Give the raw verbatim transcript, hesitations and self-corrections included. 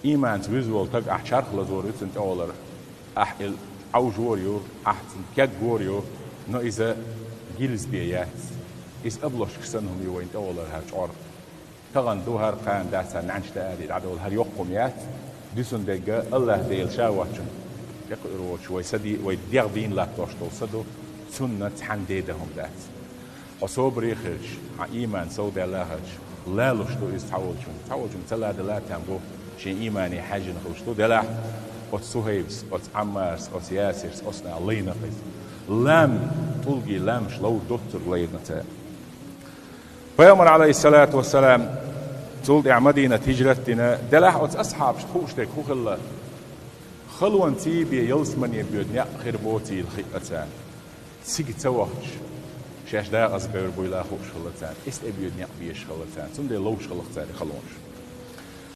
Ийманца вуьзна волу стаг ахь чарх лазор ю цунна тӀегӀолара. Ахь и Ӏовжор ю, ахь цунна кегор ю, но иза гилзабе яц. Иза аблошка санна хӀума ю вайна тӀегӀолара хӀара чкъор. Тахана ду хӀара, кхана дац, хӀара нӀаьнча дӀа ари дӀадовла, хӀара йоккха хӀума яц. Дуьсун дегга Аллах Дела ша воцчунна, тӀекхуьур воцуш вай са де-, вай дегӀ дийна латтош долу са ду, цунна цхьаьна деда хӀума дац. Хьо собаре хилча, хьан ийман сов даьлла хилча, лалуш ду иза цхьаволчунна. Цхьаволчунна ца ладала там бу, шен иймане хьаьжжина хуьлуш ду. Делахь оцу Сухайбас, оцу Ӏаммарас, оцу Ясирас, оцу наха лайна иза. Лам, тӀулгий ламаш ловр доцург лайна цара. Пайхамар, Ӏалайхиссалату вассалам, цул тӀаьхьа Мадинат хӀижрат дина, делахь оцу асхьабашна хууш дерг хӀун хилла? Халонций бен ялсамане боьду некъ хир боцийла хиъна царна. Цига ца вахча, шаьш декъаза бевр буйла хууш хилла царна, эс тӀе боьду некъ безаш хилла царна, цундела ловш хилла цара халонаш.